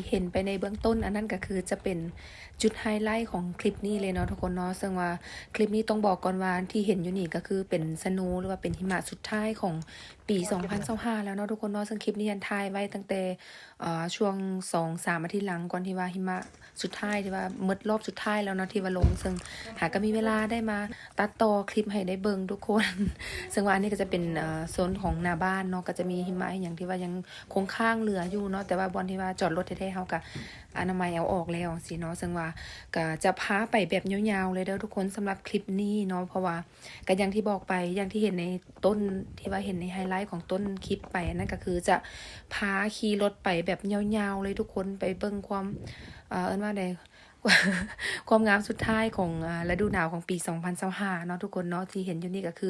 ເຫັນໄປໃນເບື້ອງຕົ້ນ ອັນນັ້ນກໍຄືຈະເປັນຈຸດໄຮໄລຂອງຄລິບນີ້ເລີຍເນາະທຸກຄົນເນາະ. ເຊິ່ງວ່າຄລິບນີ້ຕ້ອງບອກກ່ອນວ່າ ທີ່ເຫັນຢູ່ນີ້ກໍຄືເປັນສະໂນ ຫຼືວ່າເປັນຫິມະສຸດທ້າຍຂອງປີສອງພັນຊາວຫ້າແລ້ວເນາະທຸກຄົນເນາະ. ເຊິ່ງຄລິບນີ້ຫັ້ນຖ່າຍໄວ້ຕັ້ງແຕ່ ເອີ ຊ່ວງສອງສາມອາທິດຫຼັງ ກ່ອນທີ່ວ່າຫິມະສຸດທ້າຍ ທີ່ວ່າໝົດລອບສຸດທ້າຍແລ້ວເນາະ ທີ່ວ່າລົງ. ເຊິ່ງຫາກໍມີເວລາໄດ້ມາຕັດຕໍ່ຄລິບໃຫ້ໄດ້ເບິ່ງທຸກຄົນ. ເຊິ່ງວ່າອັນນີ້ກໍຈະເປັນ ເອີ ໂຊນຂອງໜ້າບ້ານເນາະ ກໍຈະມີຫິມະອີ່ຫຍັງທີ່ວ່າຍັງຄົງຄ້າງເຫຼືອຢູ່ເນາະ. ແຕ່ວ່າບ່ອນທີ່ວ່າຈອດລົດແທ້ໆ ເຮົາກໍອະນາໄມເອົາອອກແລ້ວຈັ່ງຊີ້ເນາະ. ເຊິ່ງວ່າກໍຈະພາໄປແບບຍາວໆເລີຍເດີທຸກຄົນ ສຳລັບຄລິບນີ້ເນາະ ເພາະວ່າ ກໍຢ່າງທີ່ບອກໄປ ຢ່າງທີ່ເຫັນໃນຕົ້ນ ທີ່ວ່າເຫັນໃນໄຮໄລຂອງຕົ້ນຄລິບໄປ ອັນນັ້ນກໍຄືຈະພາຂີ່ລົດໄປແບບຍາວໆເລີຍທຸກຄົນ ໄປເບິ່ງຄວາມ ເອີ ເອີ້ນວ່າໃດ ຄວາມງາມສຸດທ້າຍຂອງ ເອີ ລະດູໜາວຂອງປີສອງພັນຊາວຫ້າເນາະທຸກຄົນເນາະ. ທີ່ເຫັນຢູ່ນີ້ກໍຄື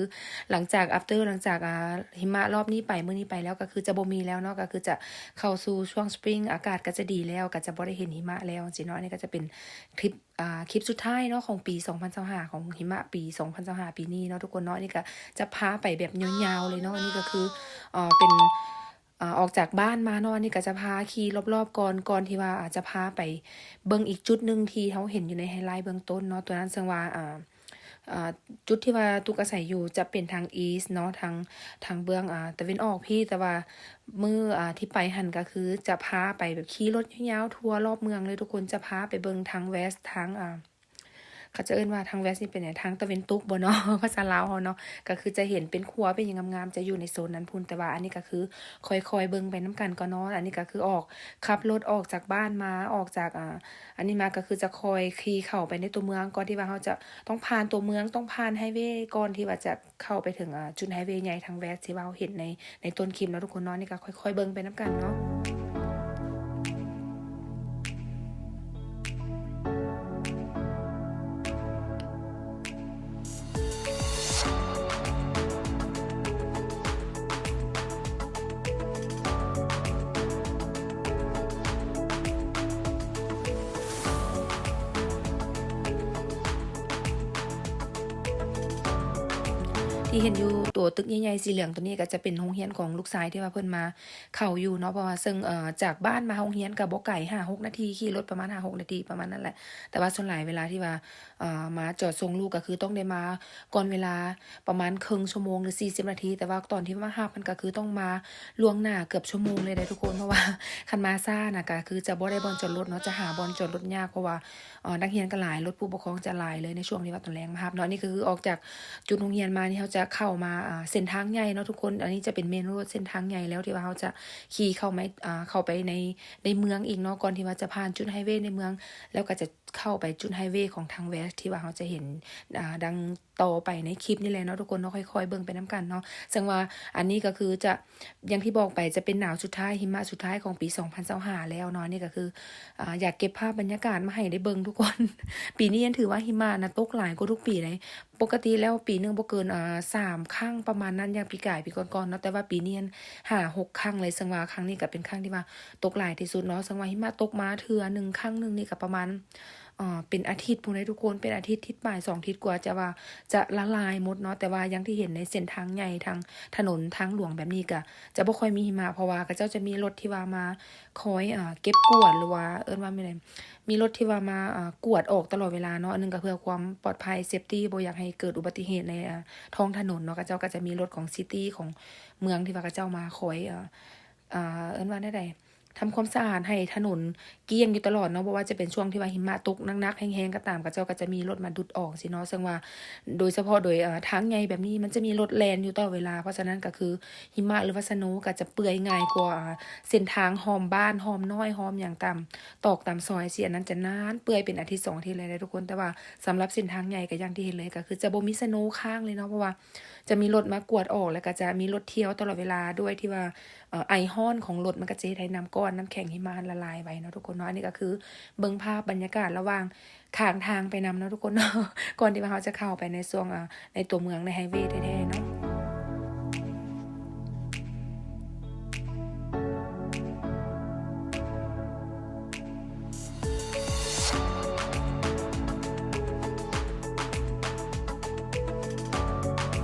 ຫຼັງຈາກ after ຫຼັງຈາກ ອາ ຫິມະລອບນີ້ໄປ ມື້ນີ້ໄປແລ້ວ ກໍຄືຈະບໍ່ມີແລ້ວເນາະ ກໍຄືຈະເຂົ້າສູ່ຊ່ວງ spring ອາກາດກໍຈະດີແລ້ວ ກໍຈະບໍ່ໄດ້ເຫັນຫິມະແລ້ວຈັ່ງຊີ້ເນາະ. ອັນນີ້ກໍຈະເປັນຄລິບ ອ່າ ຄລິບສຸດທ້າຍເນາະ ຂອງປີສອງພັນຊາວຫ້າ ຂອງຫິມະປີສອງພັນຊາວຫ້າປີນີ້ເນາະທຸກຄົນເນາະ. ອັນນີ້ກໍຈະພາໄປແບບຍາວໆເລີຍເນາະ. ອັນນີ້ກໍຄື ເອີ ເປັນ ເອີ ອອກຈາກບ້ານມາເນາະ ອັນນີ້ກໍຈະພາຂີ່ລອບໆກ່ອນ ກ່ອນທີ່ວ່າ ອາ ຈະພາໄປເບິ່ງອີກຈຸດໜຶ່ງທີ່ເຮົາເຫັນຢູ່ໃນໄຮໄລເບື້ອງຕົ້ນເນາະ ຕົວນັ້ນ. ເຊິ່ງວ່າ ອ່າ ອ່າ ຈຸດທີ່ວ່າຕຸກອາໄສຢູ່ຈະເປັນທາງ east ເນາະ ທາງ ທາງເບື້ອງ ອ່າ ຕາເວັນອອກພີ້ ແຕ່ວ່າ ມື້ ອ່າ ທີ່ໄປຫັ້ນກໍຄືຈະພາໄປແບບຂີ່ລົດຍາວໆທົ່ວລອບເມືອງເລີຍທຸກຄົນ. ຈະພາໄປເບິ່ງທາງ west ທາງ ອ່າ ເຂົາຈະເອີ້ນວ່າທາງ west ນີ້ເປັນຫຍັງ ທາງຕາເວັນຕົກບໍ່ເນາະ ພາສາລາວເຮົາເນາະ. ກໍຄືຈະເຫັນເປັນຂົວເປັນຫຍັງງາມໆ ຈະຢູ່ໃນໂຊນນັ້ນພຸ້ນ. ແຕ່ວ່າອັນນີ້ກໍຄືຄ່ອຍໆເບິ່ງໄປນຳກັນກ່ອນເນາະ. ອັນນີ້ກໍຄືອອກ ຂັບລົດອອກຈາກບ້ານມາ ອອກຈາກ ອ່າ ອັນນີ້ມາ ກໍຄືຈະຄ່ອຍຂີ່ເຂົ້າໄປໃນຕົວເມືອງ ກ່ອນທີ່ວ່າເຮົາຈະຕ້ອງຜ່ານຕົວເມືອງ ຕ້ອງຜ່ານໄຮເວ ກ່ອນທີ່ວ່າຈະ ເຂົ້າໄປເຖິງ ເອີ ຈຸດໄຮເວໃຫຍ່ທາງ west ທີ່ວ່າເຮົາເຫັນໃນ ໃນຕົ້ນຄລິບເນາະທຸກຄົນເນາະ. ນີ້ກໍຄ່ອຍໆເບິ່ງໄປນຳກັນເນາະ. ທີ່ເຫັນຢູ່ຕົວຕຶກໃຫຍ່ໆສີເຫຼືອງຕົວນີ້ ກໍຈະເປັນໂຮງຮຽນຂອງລູກຊາຍທີ່ວ່າເພິ່ນມາເຂົ້າຢູ່ເນາະ. ເພາະວ່າເຊິ່ງ ເອີ ຈາກບ້ານມາໂຮງຮຽນກໍບໍ່ໄກ ຫ້າຫົກນາທີ ຂີ່ລົດປະມານຫ້າຫົກນາທີ ປະມານນັ້ນແຫຼະ. ແຕ່ວ່າສ່ວນຫຼາຍເວລາທີ່ວ່າ ເອີ ມາຈອດສົ່ງລູກ ກໍຄືຕ້ອງໄດ້ມາກ່ອນເວລາປະມານເຄິ່ງຊົ່ວໂມງ ຫຼື ສີ່ສິບນາທີ. ແຕ່ວ່າຕອນທີ່ມາຮັບ ມັນກໍຄືຕ້ອງມາລ່ວງໜ້າເກືອບຊົ່ວໂມງເລີຍເດ້ທຸກຄົນ. ເພາະວ່າຄັນມາຊ້ານະ ກໍຄືຈະບໍ່ໄດ້ບ່ອນຈອດລົດເນາະ ຈະຫາບ່ອນຈອດລົດຍາກ ເພາະວ່າ ເອີ ນັກຮຽນກໍຫຼາຍ ລົດຜູ້ປົກຄອງຈະຫຼາຍເລີຍໃນຊ່ວງທີ່ວ່າຕອນແລງມາຮັບເນາະ. ອັນນີ້ກໍຄືອອກຈາກຈຸດໂຮງຮຽນມານີ້ ເຮົາຈະເຂົ້າມາ ອ່າ ເສັ້ນທາງໃຫຍ່ເນາະທຸກຄົນ. ອັນນີ້ຈະເປັນ main road ເສັ້ນທາງໃຫຍ່ແລ້ວ ທີ່ວ່າເຮົາຈະຂີ່ເຂົ້າໄປ ອ່າ ເຂົ້າໄປໃນ ໃນເມືອງອີກເນາະ ກ່ອນທີ່ວ່າຈະຜ່ານຈຸດໄຮເວໃນເມືອງ ແລ້ວກໍຈະເຂົ້າໄປຈຸດໄຮເວຂອງທາງ west ທີ່ວ່າເຮົາຈະເຫັນ ອ່າ ດັ່ງ ຕໍ່ໄປໃນຄລິບນີ້ແຫຼະເນາະທຸກຄົນເນາະ. ຄ່ອຍໆເບິ່ງໄປນຳກັນເນາະ. ເຊິ່ງວ່າອັນນີ້ກໍຄືຈະ ຢ່າງທີ່ບອກໄປ ຈະເປັນໜາວສຸດທ້າຍ ຫິມະສຸດທ້າຍຂອງປີສອງພັນຊາວຫ້າແລ້ວເນາະ. ອັນນີ້ກໍຄື ອາ ຢາກເກັບພາບບັນຍາກາດມາໃຫ້ໄດ້ເບິ່ງທຸກຄົນ. ປີນີ້ຍັງຖືວ່າຫິມະນະຕົກຫຼາຍກວ່າທຸກປີເດ້. ປົກກະຕິແລ້ວປີໜຶ່ງບໍ່ເກີນ ອາ ສາມຄັ້ງປະມານນັ້ນ ຢ່າງປີກາຍປີກ່ອນໆເນາະ. ແຕ່ວ່າປີນີ້ຫັ້ນຫ້າຫົກຄັ້ງເລີຍ. ເຊິ່ງວ່າຄັ້ງນີ້ກໍເປັນຄັ້ງທີ່ວ່າຕົກຫຼາຍທີ່ສຸດເນາະ. ເຊິ່ງວ່າຫິມະຕົກມາເທື່ອໜຶ່ງ ຄັ້ງໜຶ່ງນີ້ກໍປະມານ ເປັນອາທິດພຸ້ນເດ້ທຸກຄົນ ເປັນອາທິດ ທິດປາຍ ສອງທິດກວ່າຈະວ່າຈະລະລາຍໝົດເນາະ. ແຕ່ວ່າຢ່າງທີ່ເຫັນໃນເສັ້ນທາງໃຫຍ່ ທາງຖະໜົນທາງຫຼວງແບບນີ້ກະຈະບໍ່ຄ່ອຍມີຫິມະ ເພາະວ່າເຂົາເຈົ້າຈະມີລົດທີ່ວ່າມາຄອຍ ເອີ ເກັບກວດ ຫຼືວ່າເອີ້ນວ່າແມ່ນໃດ ມີລົດທີ່ວ່າມາ ເອີ ກວດອອກຕະຫຼອດເວລາເນາະ. ອັນໜຶ່ງກະເພື່ອຄວາມປອດໄພ safety ບໍ່ຢາກໃຫ້ເກີດອຸບັດຕິເຫດໃນ ເອີ ທ້ອງຖະໜົນເນາະ. ເຂົາເຈົ້າກະຈະມີລົດຂອງ city ຂອງເມືອງທີ່ວ່າເຂົາເຈົ້າມາຄອຍ ເອີ ເອີ ເອີ້ນວ່າແນວໃດ ທຳຄວາມສະອາດໃຫ້ຖະໜົນກ້ຽງຢູ່ຕະຫຼອດເນາະ. ບໍ່ວ່າຈະເປັນຊ່ວງທີ່ວ່າຫິມະຕົກໜັກໆແຮງໆກໍຕາມ ເຂົາເຈົ້າກໍຈະມີລົດມາດຸດອອກຊີ້ເນາະ. ເຊິ່ງວ່າໂດຍສະເພາະໂດຍ ເອີ ທາງໃຫຍ່ແບບນີ້ ມັນຈະມີລົດແລ່ນຢູ່ຕະຫຼອດເວລາ. ເພາະສະນັ້ນກໍຄືຫິມະ ຫຼືວ່າສະໂນ ກໍຈະເປື່ອຍງ່າຍກວ່າເສັ້ນທາງຮ່ອມບ້ານ ຮ່ອມນ້ອຍ ຮ່ອມຫຍັງຕາມຕອກຕາມຊອຍຊີ້. ອັນນັ້ນຈະນານ ເປື່ອຍເປັນອາທິດສອງອາທິດເລີຍເດ້ທຸກຄົນ. ແຕ່ວ່າສຳລັບເສັ້ນທາງໃຫຍ່ກໍຢ່າງທີ່ເຫັນເລີຍ ກໍຄືຈະບໍ່ມີສະໂນຄ້າງເລີຍເນາະ ເພາະວ່າ ຈະມີລົດມາກວດອອກ ແລ້ວກໍຈະມີລົດທ່ຽວຕະຫຼອດເວລາ ດ້ວຍທີ່ວ່າ ເອີ ໄອຮ້ອນຂອງລົດມັນກໍຈະເຮັດໃຫ້ນ້ຳກ້ອນ ນ້ຳແຂງຫິມະຫັ້ນລະລາຍໄວເນາະທຸກຄົນເນາະ. ອັນນີ້ກໍຄືເບິ່ງພາບບັນຍາກາດລະຫວ່າງຂ້າງທາງໄປນຳເນາະທຸກຄົນເນາະ ກ່ອນທີ່ວ່າເຮົາຈະເຂົ້າໄປໃນຊ່ວງ ເອີ ໃນຕົວເມືອງ ໃນໄຮເວແທ້ໆເນາະ.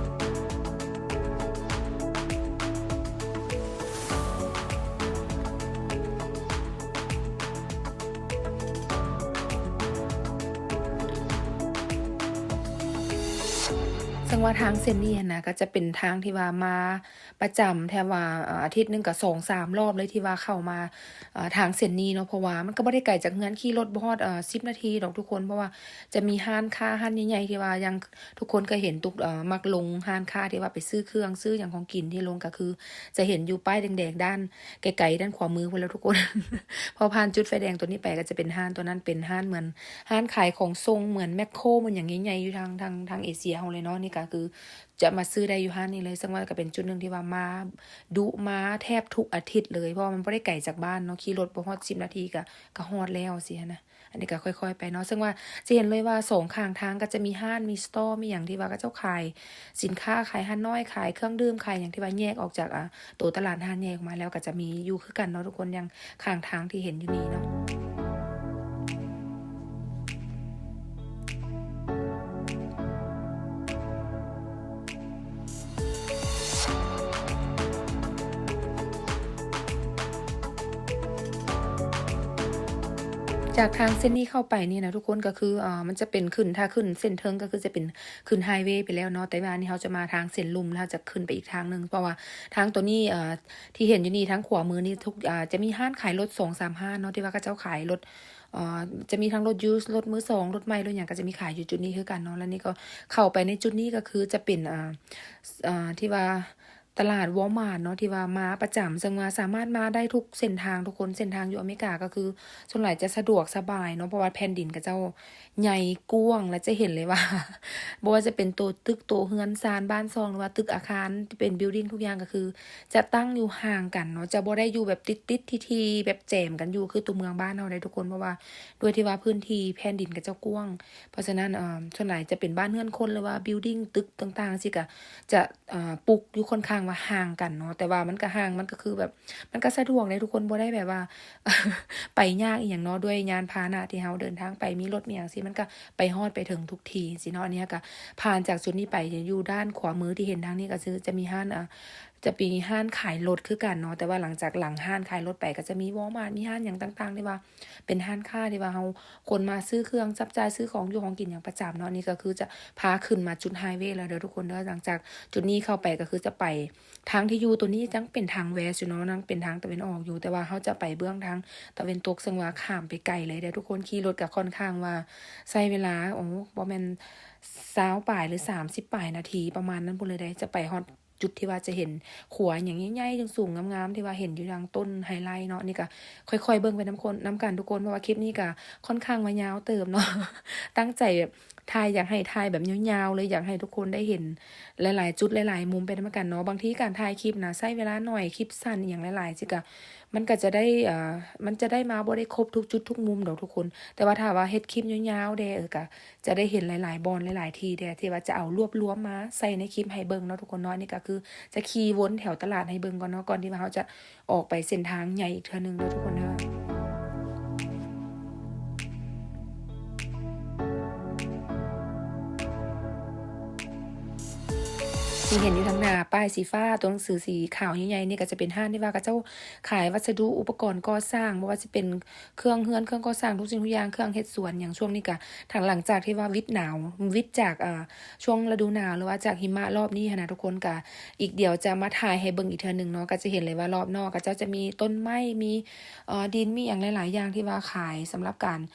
ວ່າທາງເສັ້ນນີ້ຫັ້ນນະ ກໍຈະເປັນທາງທີ່ວ່າມາປະຈຳ ແທບວ່າ ເອີ່ ອາທິດໜຶ່ງກໍສອງສາມລອບເລີຍ ທີ່ວ່າເຂົ້າມາ ເອີ່ ທາງເສັ້ນນີ້ເນາະ ເພາະວ່າມັນກໍບໍ່ໄດ້ໄກຈາກເຮືອນ ຂີ່ລົດບໍ່ຮອດ ເອີ່ ສິບນາທີດອກທຸກຄົນ. ເພາະວ່າຈະມີຮ້ານຄ້າຮ້ານໃຫຍ່ໆ ທີ່ວ່າຢ່າງທຸກຄົນກໍເຫັນ ຕຸກ ເອີ່ ມັກລົງຮ້ານຄ້າທີ່ວ່າໄປຊື້ເຄື່ອງຊື້ຫຍັງຂອງກິນ ທີ່ລົງກໍຄືຈະເຫັນຢູ່ປ້າຍແດງໆ ດ້ານໄກໆ ດ້ານຂວາມືພຸ້ນແຫຼະທຸກຄົນ. ພໍຜ່ານຈຸດໄຟແດງຕົວນີ້ໄປ ກໍຈະເປັນຮ້ານຕົວນັ້ນ ເປັນຮ້ານເໝືອນ ຮ້ານຂາຍຂອງສົ່ງ ເໝືອນແມັກໂຄ ເໝືອນຫຍັງໃຫຍ່ໆ ຢູ່ທາງ ທາງ ທາງເອເຊຍເຮົາເລີຍເນາະ. ນີ້ກໍຄືຈະມາຊື້ໄດ້ຢູ່ຮ້ານນີ້ເລີຍ ເຊິ່ງວ່າກໍເປັນຈຸດໜຶ່ງທີ່ວ່າມາດຸ ມາແທບທຸກອາທິດເລີຍ ເພາະວ່າມັນບໍ່ໄດ້ໄກຈາກບ້ານເນາະ ຂີ່ລົດບໍ່ຮອດສິບນາທີກໍ ກໍຮອດແລ້ວຊີ້ຫັ້ນນະ. ອັນນີ້ກໍຄ່ອຍໆໄປເນາະ ເຊິ່ງວ່າຈະເຫັນເລີຍວ່າສອງຂ້າງທາງກໍຈະມີຮ້ານ ມີສະຕໍ ມີຫຍັງທີ່ວ່າເຂົາເຈົ້າຂາຍສິນຄ້າ ຂາຍຮ້ານນ້ອຍ ຂາຍເຄື່ອງດື່ມ ຂາຍຫຍັງທີ່ວ່າແຍກອອກຈາກ ອາ ໂຕຕະຫຼາດຮ້ານໃຫຍ່ອອກມາແລ້ວ ກໍຈະມີຢູ່ຄືກັນເນາະທຸກຄົນ ຢ່າງຂ້າງທາງທີ່ເຫັນຢູ່ນີ້ເນາະ. ຈາກທາງເສັ້ນນີ້ເຂົ້າໄປນີ້ນະທຸກຄົນ ກໍຄື ເອີ່ ມັນຈະເປັນຂຶ້ນ ຖ້າຂຶ້ນເສັ້ນເທິງກໍຄືຈະເປັນຂຶ້ນໄຮເວໄປແລ້ວເນາະ ແຕ່ວ່າອັນນີ້ເຮົາຈະມາທາງເສັ້ນລຸ່ມ ແລ້ວເຮົາຈະຂຶ້ນໄປອີກທາງໜຶ່ງ ເພາະວ່າທາງໂຕນີ້ ເອີ່ ທີ່ເຫັນຢູ່ນີ້ ທາງຂວາມືນີ້ ທຸກ ເອີ່ ຈະມີຮ້ານຂາຍລົດສອງສາມຮ້ານເນາະ ທີ່ວ່າເຂົາເຈົ້າຂາຍລົດ ເອີ່ ຈະມີທັງລົດຢູສ ລົດມືສອງ ລົດໃໝ່ ລົດຫຍັງກໍຈະມີຂາຍຢູ່ຈຸດນີ້ຄືກັນເນາະ. ແລ້ວນີ້ກໍເຂົ້າໄປໃນຈຸດນີ້ກໍຄືຈະເປັນ ເອີ່ ເອີ່ ທີ່ວ່າຕະຫຼາດວອລມາດເນາະ ທີ່ວ່າມາປະຈຳ ເຊິ່ງວ່າສາມາດມາໄດ້ທຸກເສັ້ນທາງທຸກຄົນ. ເສັ້ນທາງຢູ່ອາເມລິກາກໍຄືສ່ວນຫຼາຍຈະສະດວກສະບາຍເນາະ ເພາະວ່າແຜ່ນດິນເຂົາເຈົ້າໃຫຍ່ກວ້າງ ແລະ ຈະເຫັນເລີຍວ່າ ບໍ່ວ່າຈະເປັນໂຕຕຶກ ໂຕເຮືອນຊານບ້ານຊ່ອງ ຫຼືວ່າຕຶກອາຄານທີ່ເປັນບິວດິ້ງ ທຸກຢ່າງກໍຄືຈະຕັ້ງຢູ່ຫ່າງກັນເນາະ ຈະບໍ່ໄດ້ຢູ່ແບບຕິດໆ ຖີ່ໆ ແບບແຈມກັນຢູ່ຄືຕົວເມືອງບ້ານເຮົາໃດ໋ທຸກຄົນ ເພາະວ່າດ້ວຍທີ່ວ່າພື້ນທີ່ແຜ່ນດິນເຂົາເຈົ້າກວ້າງ. ເພາະສະນັ້ນ ເອີ່ ສ່ວນຫຼາຍຈະເປັນບ້ານເຮືອນຄົນ ຫຼືວ່າບິວດິ້ງ ຕຶກຕ່າງໆ ຊີ້ກໍຈະ ເອີ່ ປຸກຢູ່ຄ່ອນຂ້າງວ່າຫ່າງກັນເນາະ ແຕ່ວ່າມັນກໍຫ່າງ ມັນກໍຄືແບບ ມັນກໍສະດວກເດ້ທຸກຄົນ ບໍ່ໄດ້ແບບວ່າ ໄປຍາກອີ່ຫຍັງເນາະ ດ້ວຍຍານພາຫະນະທີ່ເຮົາເດີນທາງໄປ ມີລົດມີຫຍັງຊີ້ ມັນກໍໄປຮອດໄປເຖິງທຸກທີ່ຊີ້ເນາະ. ອັນນີ້ກໍຜ່ານຈາກຈຸດນີ້ໄປ ຢູ່ດ້ານຂວາມືທີ່ເຫັນທາງນີ້ກໍຄືຈະມີຮ້ານ ເອີ່ ຈະມີຮ້ານຂາຍລົດຄືກັນເນາະ ແຕ່ວ່າຫຼັງຈາກຫຼັງຮ້ານຂາຍລົດໄປ ກໍຈະມີວອລມາດ ມີຮ້ານຫຍັງຕ່າງໆ ທີ່ວ່າເປັນຮ້ານຄ້າທີ່ວ່າເຮົາ ຄົນມາຊື້ເຄື່ອງຈັບຈ່າຍ ຊື້ຂອງຢູ່ຂອງກິນຫຍັງປະຈຳເນາະ. ນີ້ກໍຄືຈະພາຂຶ້ນມາຈຸດໄຮເວແລ້ວເດີທຸກຄົນເດີ. ຫຼັງຈາກຈຸດນີ້ເຂົ້າໄປກໍຄືຈະໄປ ທາງທີ່ຢູ່ຕົວນີ້ຍັງເປັນທາງເວສຢູ່ເນາະ ຍັງເປັນທາງຕາເວັນອອກຢູ່ ແຕ່ວ່າເຮົາຈະໄປເບື້ອງທາງຕາເວັນຕົກ ເຊິ່ງວ່າຂ້າມໄປໄກເລີຍເດີທຸກຄົນ. ຂີ່ລົດກໍຄ່ອນຂ້າງວ່າໃຊ້ເວລາ ໂອ້ ບໍ່ແມ່ນຊາວປາຍ ຫຼື ສາມສິບປາຍນາທີ ປະມານນັ້ນພຸ້ນເລີຍເດ້ ຈະໄປຮອດຈຸດທີ່ວ່າຈະເຫັນຂົວຫຍັງໃຫຍ່ໆ ສູງໆ ງາມໆ ທີ່ວ່າເຫັນຢູ່ທາງຕົ້ນໄຮໄລເນາະ. ນີ້ກໍຄ່ອຍໆເບິ່ງໄປນຳຄົນ ນຳກັນທຸກຄົນ ເພາະວ່າຄລິບນີ້ກໍຄ່ອນຂ້າງວ່າຍາວເຕີບເນາະ ຕັ້ງໃຈແບບ ຖ່າຍ ຢາກໃຫ້ຖ່າຍແບບຍາວໆເລີຍ ຢາກໃຫ້ທຸກຄົນໄດ້ເຫັນຫຼາຍໆຈຸດ ຫຼາຍໆມຸມໄປນຳກັນເນາະ. ບາງທີການຖ່າຍຄລິບນະ ໃຊ້ເວລາໜ້ອຍ ຄລິບສັ້ນອີ່ຫຍັງຫຼາຍໆ ຊິກະ ມັນກະຈະໄດ້ ເອີ່ ມັນຈະໄດ້ມາບໍ່ໄດ້ຄົບທຸກຈຸດທຸກມຸມດອກທຸກຄົນ. ແຕ່ວ່າຖ້າວ່າເຮັດຄລິບຍາວໆແດ່ ເອີ ກະຈະໄດ້ເຫັນຫຼາຍໆບ່ອນ ຫຼາຍໆທີ່ແດ່ ທີ່ວ່າຈະເອົາລວບລວມມາໃສ່ໃນຄລິບໃຫ້ເບິ່ງເນາະທຸກຄົນເນາະ. ອັນນີ້ກະຄືຈະຂີ່ວົນແຖວຕະຫຼາດໃຫ້ເບິ່ງກ່ອນເນາະ ກ່ອນທີ່ວ່າເຮົາຈະ ອອກໄປເສັ້ນທາງໃຫຍ່ອີກເທື່ອໜຶ່ງເດີທຸກຄົນເດີ. ທີ່ເຫັນຢູ່ທາງໜ້າ ປ້າຍສີຟ້າ ຕົວໜັງສືສີຂາວໃຫຍ່ໆນີ້ ກໍຈະເປັນຮ້ານທີ່ວ່າເຂົາເຈົ້າຂາຍວັດສະດຸ ອຸປະກອນກໍ່ສ້າງ ບໍ່ວ່າຊິເປັນເຄື່ອງເຮືອນ ເຄື່ອງກໍ່ສ້າງ ທຸກສິ່ງທຸກຢ່າງ ເຄື່ອງເຮັດສວນຫຍັງ. ຊ່ວງນີ້ກໍ ທາງ ຫຼັງຈາກທີ່ວ່າວິດໜາວ ວິດຈາກ ເອີ ຊ່ວງລະດູໜາວ ຫຼືວ່າຈາກຫິມະລອບນີ້ຫັ້ນນະ ທຸກຄົນກະອີກດຽວຈະມາຖ່າຍໃຫ້ເບິ່ງອີກເທື່ອໜຶ່ງເນາະ. ກະຈະເຫັນເລີຍວ່າລອບນອກເຂົາເຈົ້າຈະມີຕົ້ນໄມ້ ມີ ເອີ ດິນ ມີຫຍັງຫຼາຍໆຢ່າງທີ່ວ່າຂາຍສຳລັບການ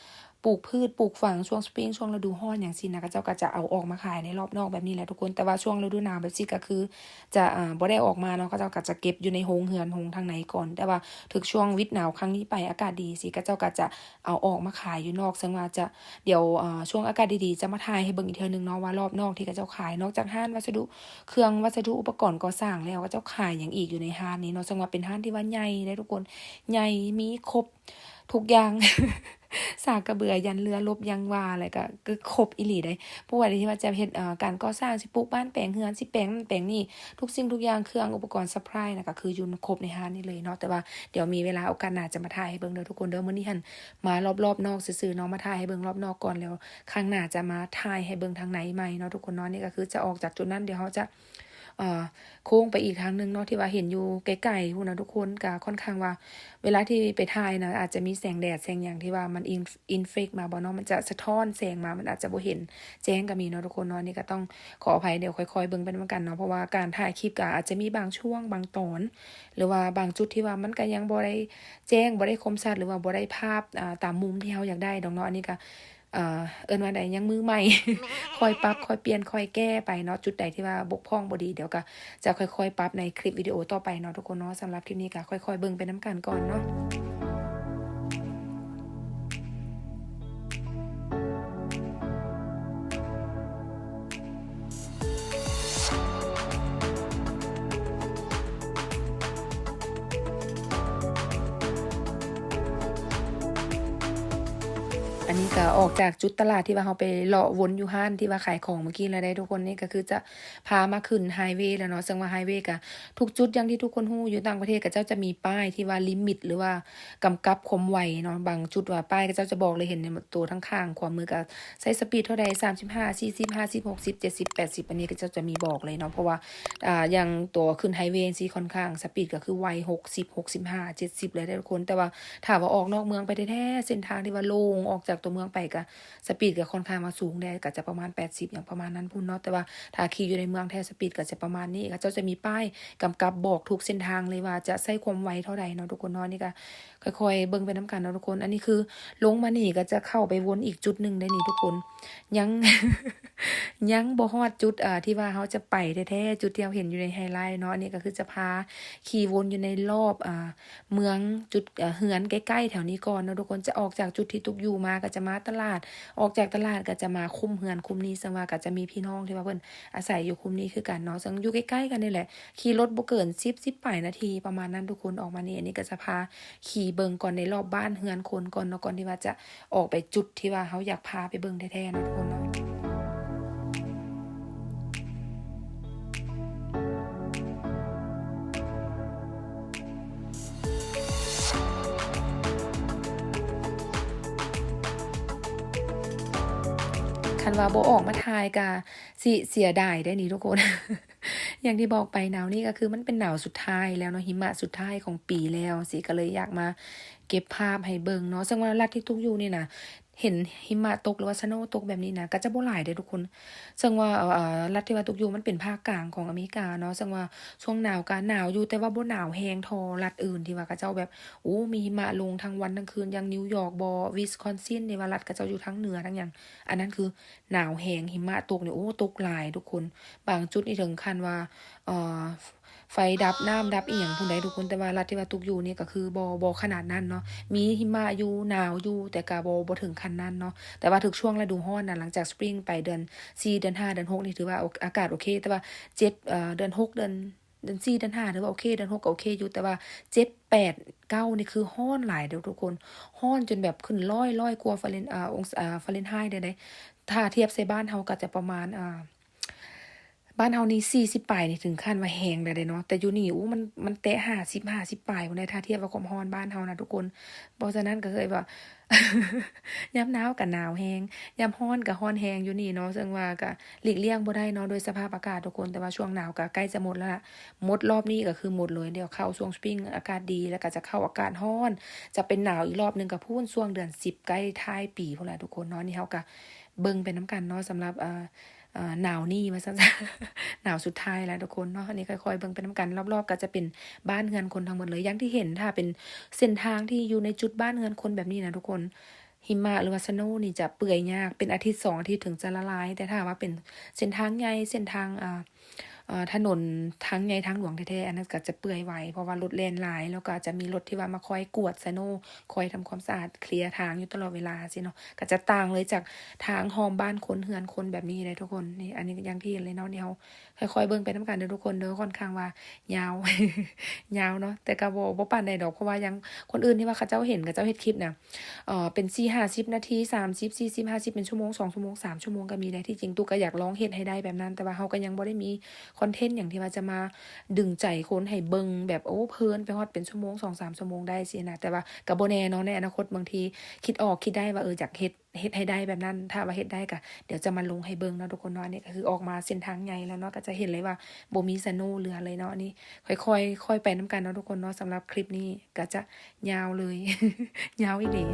ປູກພືດປູກຝັງຊ່ວງສະປຣິງ ຊ່ວງລະດູຮ້ອນຫຍັງຊີ້ນະ ເຂົາເຈົ້າກະຈະເອົາອອກມາຂາຍໃນລອບນອກແບບນີ້ແຫຼະທຸກຄົນ. ແຕ່ວ່າຊ່ວງລະດູໜາວແບບຊີ້ກະຄືຈະ ເອີ ບໍ່ໄດ້ເອົາອອກມາເນາະ ເຂົາເຈົ້າກະຈະເກັບຢູ່ໃນໂຮງເຮືອນ ໂຮງທາງໃນກ່ອນ. ແຕ່ວ່າຖືກຊ່ວງວິດໜາວຄັ້ງນີ້ໄປ ອາກາດດີຊີ້ ເຂົາເຈົ້າກະຈະ ເອົາອອກມາຂາຍຢູ່ນອກ ເຊິ່ງວ່າຈະ ດຽວ ເອີ ຊ່ວງອາກາດດີໆ ຈະມາຖ່າຍໃຫ້ເບິ່ງອີກເທື່ອໜຶ່ງເນາະ ວ່າລອບນອກທີ່ເຂົາເຈົ້າຂາຍ ນອກຈາກຮ້ານວັດສະດຸ ເຄື່ອງວັດສະດຸອຸປະກອນກໍ່ສ້າງແລ້ວ ເຂົາເຈົ້າຂາຍຫຍັງອີກຢູ່ໃນຮ້ານນີ້ເນາະ. ເຊິ່ງວ່າເປັນຮ້ານທີ່ວ່າໃຫຍ່ເດ້ທຸກຄົນ ໃຫຍ່ ມີຄົບທຸກຢ່າງ ສາກກະເບືອ ຢັນເຮືອລົບ ຫຍັງວ່າ ແລ້ວກະ ກະຄົບອີ່ຫຼີເດ້. ບໍ່ວ່າທີ່ວ່າຈະເຮັດ ເອີ ການກໍ່ສ້າງ ຊິປຸກບ້ານ ແປງເຮືອນ ຊິແປງນັ້ນແປງນີ້ ທຸກສິ່ງທຸກຢ່າງ ເຄື່ອງອຸປະກອນຊັບພລາຍນະ ກະຄືຢູ່ຄົບໃນຮ້ານນີ້ເລີຍເນາະ. ແຕ່ວ່າດຽວມີເວລາໂອກາດໜ້າຈະມາຖ່າຍໃຫ້ເບິ່ງເດີທຸກຄົນເດີ. ມື້ນີ້ຫັ້ນມາລອບໆນອກຊື່ໆເນາະ ມາຖ່າຍໃຫ້ເບິ່ງລອບນອກກ່ອນ ແລ້ວຄັ້ງໜ້າຈະມາຖ່າຍໃຫ້ເບິ່ງທາງໃນໃໝ່ເນາະທຸກຄົນເນາະ. ນີ້ກະຄືຈະອອກຈາກຈຸດນັ້ນ ດຽວເຮົາຈະ ເອີ ໂຄ້ງໄປອີກທາງໜຶ່ງເນາະ ທີ່ວ່າເຫັນຢູ່ໄກໆພຸ້ນນະທຸກຄົນ. ກະຄ່ອນຂ້າງວ່າ ເວລາທີ່ໄປຖ່າຍນະ ອາດຈະມີແສງແດດແສງຫຍັງທີ່ວ່າມັນອິນ reflect ມາບໍ່ເນາະ ມັນຈະສະທ້ອນແສງມາ ມັນອາດຈະບໍ່ເຫັນແຈ້ງກໍມີເນາະທຸກຄົນເນາະ. ອັນນີ້ກໍຕ້ອງຂໍອະໄພ ດຽວຄ່ອຍໆເບິ່ງໄປນຳກັນເນາະ ເພາະວ່າການຖ່າຍຄລິບກໍອາດຈະມີບາງຊ່ວງບາງຕອນ ຫຼືວ່າບາງຈຸດທີ່ວ່າມັນກໍຍັງບໍ່ໄດ້ແຈ້ງ ບໍ່ໄດ້ຄົມຊັດ ຫຼືວ່າບໍ່ໄດ້ພາບ ອາ ຕາມມຸມທີ່ເຮົາຢາກໄດ້ດອກເນາະ. ອັນນີ້ກໍ ເອີ ເອີ້ນວ່າໃດ ຍັງມືໃໝ່ ຄ່ອຍປັບ ຄ່ອຍປ່ຽນ ຄ່ອຍແກ້ໄປເນາະ. ຈຸດໃດທີ່ວ່າບົກຜ່ອງບໍ່ດີ ດຽວກໍຈະຄ່ອຍໆປັບໃນຄລິບວິດີໂອຕໍ່ໄປເນາະທຸກຄົນເນາະ. ສຳລັບຄລິບນີ້ກໍຄ່ອຍໆເບິ່ງໄປນຳກັນກ່ອນເນາະ. ອັນນີ້ກໍອອກຈາກຈຸດຕະຫຼາດທີ່ວ່າເຮົາໄປເລາະວົນຢູ່ຮ້ານທີ່ວ່າຂາຍຂອງເມື່ອກີ້ແລ້ວເດ້ທຸກຄົນ. ນີ້ກໍຄືຈະພາມາຂຶ້ນໄຮເວແລ້ວເນາະ. ເຊິ່ງວ່າໄຮເວກໍທຸກຈຸດ ຢ່າງທີ່ທຸກຄົນຮູ້ ຢູ່ຕ່າງປະເທດເຂົາເຈົ້າຈະມີປ້າຍທີ່ວ່າລິມິດ ຫຼືວ່າ ກຳກັບຄວາມໄວເນາະ. ບາງຈຸດວ່າປ້າຍເຂົາເຈົ້າຈະບອກເລີຍ ເຫັນໃນໂຕທາງຂ້າງຂວາມືກໍໃຊ້ສະປີດເທົ່າໃດ ສາມສິບຫ້າ ສີ່ສິບ ຫ້າສິບ ຫົກສິບ ເຈັດສິບ ແປດສິບ ອັນນີ້ເຂົາເຈົ້າຈະມີບອກເລີຍເນາະ. ເພາະວ່າ ອາ ຢ່າງຕົວຂຶ້ນໄຮເວຈັ່ງຊີ້ ຄ່ອນຂ້າງສະປີດກໍຄືໄວ ຫົກສິບ ຫົກສິບຫ້າ ເຈັດສິບ ເລີຍເດ້ທຸກຄົນ. ແຕ່ວ່າຖ້າວ່າອອກນອກເມືອງໄປແທ້ໆ ເສັ້ນທາງທີ່ວ່າໂລ່ງອອກຈາກຕົວເມືອງໄປກໍ ສະປີດກໍຄ່ອນຂ້າງວ່າສູງແດ່ ກໍຈະປະມານແປດສິບ ຫຍັງປະມານນັ້ນພຸ້ນເນາະ. ແຕ່ວ່າຖ້າຂີ່ຢູ່ໃນເມືອງແທ້ ສະປີດກໍຈະປະມານນີ້. ເຂົາເຈົ້າຈະມີປ້າຍກຳກັບບອກທຸກເສັ້ນທາງເລີຍວ່າຈະໃຊ້ຄວາມໄວເທົ່າໃດເນາະທຸກຄົນເນາະ. ນີ້ກໍຄ່ອຍໆເບິ່ງໄປນຳກັນເນາະທຸກຄົນ. ອັນນີ້ຄືລົງມານີ້ກໍຈະເຂົ້າໄປວົນອີກຈຸດໜຶ່ງໄດ້ນີ້ທຸກຄົນ. ຍັງ ຍັງບໍ່ຮອດຈຸດ ເອີ ທີ່ວ່າເຮົາຈະໄປແທ້ໆ ຈຸດທີ່ເຮົາເຫັນຢູ່ໃນໄຮໄລເນາະ. ອັນນີ້ກໍຄືຈະພາຂີ່ວົນຢູ່ໃນລອບ ອາ ເມືອງ ຈຸດ ເຮືອນໃກ້ໆແຖວນີ້ກ່ອນເນາະທຸກຄົນ. ຈະອອກຈາກຈຸດທີ່ຕຸກຢູ່ມາ ກໍຈະມາຕະຫຼາດ ອອກຈາກຕະຫຼາດກໍຈະມາຄຸ້ມເຮືອນຄຸ້ມນີ້ ເຊິ່ງວ່າກໍຈະມີພີ່ນ້ອງທີ່ວ່າເພິ່ນອາໄສຢູ່ຄຸ້ມນີ້ຄືກັນເນາະ. ເຊິ່ງຢູ່ໃກ້ໆກັນນີ້ແຫຼະ ຂີ່ລົດບໍ່ເກີນສິບ ສິບປາຍນາທີປະມານນັ້ນທຸກຄົນ ອອກມານີ້. ອັນນີ້ກໍຈະພາຂີ່ເບິ່ງກ່ອນໃນລອບບ້ານເຮືອນຄົນກ່ອນເນາະ ກ່ອນທີ່ວ່າຈະອອກໄປຈຸດທີ່ວ່າເຮົາຢາກພາໄປເບິ່ງແທ້ໆເນາະທຸກຄົນເນາະ. ຄັນວ່າບໍ່ອອກມາຖ່າຍກະຊິເສຍດາຍເດ້ນີ້ທຸກຄົນ. ຢ່າງທີ່ບອກໄປ ໜາວນີ້ກໍຄືມັນເປັນໜາວສຸດທ້າຍແລ້ວເນາະ ຫິມະສຸດທ້າຍຂອງປີແລ້ວ ຊິກໍເລີຍຢາກມາເກັບພາບໃຫ້ເບິ່ງເນາະ. ເຊິ່ງວ່າລັດທີ່ຕຸກຢູ່ນີ້ນະ ເຫັນຫິມະຕົກ ຫຼືວ່າສະໂນຕົກແບບນີ້ນະ ກໍຈະບໍ່ຫຼາຍເດ້ທຸກຄົນ. ເຊິ່ງວ່າ ເອີ ລັດທີ່ວ່າຕຸກຢູ່ມັນເປັນພາກກາງຂອງອາເມລິກາເນາະ ເຊິ່ງວ່າຊ່ວງໜາວກໍໜາວຢູ່ ແຕ່ວ່າບໍ່ໜາວແຮງທໍ່ລັດອື່ນທີ່ວ່າເຂົາເຈົ້າແບບ ໂອ້ ມີຫິມະລົງທັງວັນທັງຄືນ ຢ່າງນິວຢອກບໍ ວິສຄອນຊິນ ທີ່ວ່າລັດເຂົາເຈົ້າຢູ່ທາງເໜືອທາງຫຍັງ ອັນນັ້ນຄືໜາວແຮງ ຫິມະຕົກນີ້ ໂອ້ ຕົກຫຼາຍທຸກຄົນ. ບາງຈຸດນີ້ເຖິງຂັ້ນວ່າ ເອີ ໄຟດັບ ນ້ຳດັບອີ່ຫຍັງພຸ້ນໃດ໋ທຸກຄົນ. ແຕ່ວ່າລັດທີ່ວ່າຕຸກຢູ່ນີ້ກໍຄືບໍ່ ບໍ່ຂະໜາດນັ້ນເນາະ ມີຫິມະຢູ່ ໜາວຢູ່ ແຕ່ກໍບໍ່ ບໍ່ເຖິງຂັ້ນນັ້ນເນາະ. ແຕ່ວ່າຖືກຊ່ວງລະດູຮ້ອນນະ ຫຼັງຈາກສະປຣິງໄປເດືອນສີ່ ເດືອນຫ້າ ເດືອນຫົກນີ້ ຖືວ່າ ໂອ ອາກາດໂອເຄ. ແຕ່ວ່າເຈັດ ເອີ ເດືອນຫົກ ເດືອນ ເດືອນສີ່ ເດືອນຫ້າ ຖືວ່າໂອເຄ ເດືອນຫົກກໍໂອເຄຢູ່. ແຕ່ວ່າເຈັດ ແປດ ເກົ້ານີ້ຄືຮ້ອນຫຼາຍເດີ້ທຸກຄົນ ຮ້ອນຈົນແບບຂຶ້ນຮ້ອຍ ຮ້ອຍກວ່າຟາເຣນ ອາ ອົງສາ ອາ ຟາເຣນໄຮເດ ໄດ໋. ຖ້າທຽບໃສ່ບ້ານເຮົາກໍຈະປະມານ ອາ ບ້ານເຮົານີ້ສີ່ສິບປາຍນີ້ເຖິງຂັ້ນວ່າແຮງແລ້ວເດ້ເນາະ ແຕ່ຢູ່ນີ້ ໂອ້ ມັນ ມັນແຕະຫ້າສິບ ຫ້າສິບປາຍພຸ້ນໃດ໋ ຖ້າທຽບວ່າຄວາມຮ້ອນບ້ານເຮົານະທຸກຄົນ. ເພາະສະນັ້ນກໍເລີຍວ່າ ຍາມໜາວກໍໜາວແຮງ ຍາມຮ້ອນກໍຮ້ອນແຮງຢູ່ນີ້ເນາະ. ເຊິ່ງວ່າກໍຫຼີກລ່ຽງບໍ່ໄດ້ເນາະ ໂດຍສະພາບອາກາດທຸກຄົນ. ແຕ່ວ່າຊ່ວງໜາວກໍໃກ້ຈະໝົດແລ້ວລະ ໝົດລອບນີ້ກໍຄືໝົດເລີຍ ດຽວເຂົ້າຊ່ວງສະປຣິງ ອາກາດດີ ແລ້ວກໍຈະເຂົ້າອາກາດຮ້ອນ ຈະເປັນໜາວອີກລອບໜຶ່ງກໍພຸ້ນ ຊ່ວງເດືອນສິບ ໃກ້ທ້າຍປີພຸ້ນລະທຸກຄົນເນາະ. ນີ້ເຮົາກໍເບິ່ງໄປນຳກັນເນາະ ສຳລັບ ເອີ ເອີ ໜາວນີ້ວ່າຊັ້ນ ໜາວສຸດທ້າຍແລ້ວທຸກຄົນເນາະ. ອັນນີ້ຄ່ອຍໆເບິ່ງໄປນຳກັນ ລອບໆກໍຈະເປັນບ້ານເຮືອນຄົນທັງໝົດເລີຍ ຢ່າງທີ່ເຫັນ. ຖ້າເປັນເສັ້ນທາງທີ່ຢູ່ໃນຈຸດບ້ານເຮືອນຄົນແບບນີ້ນະທຸກຄົນ ຫິມະ ຫຼືວ່າສະໂນນີ້ຈະເປື່ອຍຍາກ ເປັນອາທິດສອງອາທິດເຖິງຈະລະລາຍ. ແຕ່ຖ້າວ່າເປັນເສັ້ນທາງໃຫຍ່ ເສັ້ນທາງ ອາ ເອີ ຖະໜົນທາງໃຫຍ່ທາງຫຼວງແທ້ໆ ອັນນັ້ນກໍຈະເປື່ອຍໄວ ເພາະວ່າລົດແລ່ນຫຼາຍ ແລ້ວກໍອາດຈະມີລົດທີ່ວ່າມາຄອຍກວດສະໂນ ຄອຍທຳຄວາມສະອາດ ເຄລຍທາງຢູ່ຕະຫຼອດເວລາຊີ້ເນາະ. ກໍຈະຕ່າງເລີຍຈາກທາງອ້ອມບ້ານຄົນ ເຮືອນຄົນແບບນີ້ເດ້ທຸກຄົນ. ນີ້ ອັນນີ້ຢ່າງທີ່ເຫັນເລີຍເນາະ ນີ້ເຮົາຄ່ອຍໆເບິ່ງໄປນຳກັນເດີ້ທຸກຄົນເດີ້. ຂ້ອນຂ້າງວ່າຍາວ ຍາວເນາະ ແຕ່ກໍບໍ່ ບໍ່ປານໃດດອກ ເພາະວ່າຢ່າງຄົນອື່ນທີ່ວ່າເຂົາເຈົ້າເຫັນ ເຂົາເຈົ້າເຮັດຄລິບນະ ເອີ ເປັນສີ່ຫ້າສິບນາທີ ສາມສິບ ສີ່ສິບ ຫ້າສິບ ເປັນຊົ່ວໂມງ ສອງຊົ່ວໂມງ ສາມຊົ່ວໂມງກໍມີໄດ໋. ທີ່ຈິງຕຸກກໍຢາກລອງເຮັດໃຫ້ໄດ້ແບບນັ້ນ ແຕ່ວ່າເຮົາກໍຍັງບໍ່ໄດ້ມີ ຄອນເທັນຫຍັງທີ່ວ່າຈະມາດຶງໃຈຄົນໃຫ້ເບິ່ງແບບ ໂອ້ ເພີນໄປຮອດເປັນຊົ່ວໂມງ ສອງສາມຊົ່ວໂມງໄດ້ຊີ້ນະ. ແຕ່ວ່າກໍບໍ່ແນ່ເນາະ ໃນອະນາຄົດບາງທີຄິດອອກຄິດໄດ້ວ່າ ເອີ ຢາກເຮັດ ເຮັດໃຫ້ໄດ້ແບບນັ້ນ. ຖ້າວ່າເຮັດໄດ້ກໍດຽວຈະມາລົງໃຫ້ເບິ່ງເນາະທຸກຄົນເນາະ. ອັນນີ້ກໍຄືອອກມາເສັ້ນທາງໃຫຍ່ແລ້ວເນາະ ກໍຈະເຫັນເລີຍວ່າບໍ່ມີສະໂນເຫຼືອເລີຍເນາະ. ອັນນີ້ຄ່ອຍໆ ຄ່ອຍໄປນຳກັນເນາະທຸກຄົນເນາະ. ສຳລັບຄລິບນີ້ກໍຈະຍາວເລີຍ ຍາວອີ່ຫຼີ.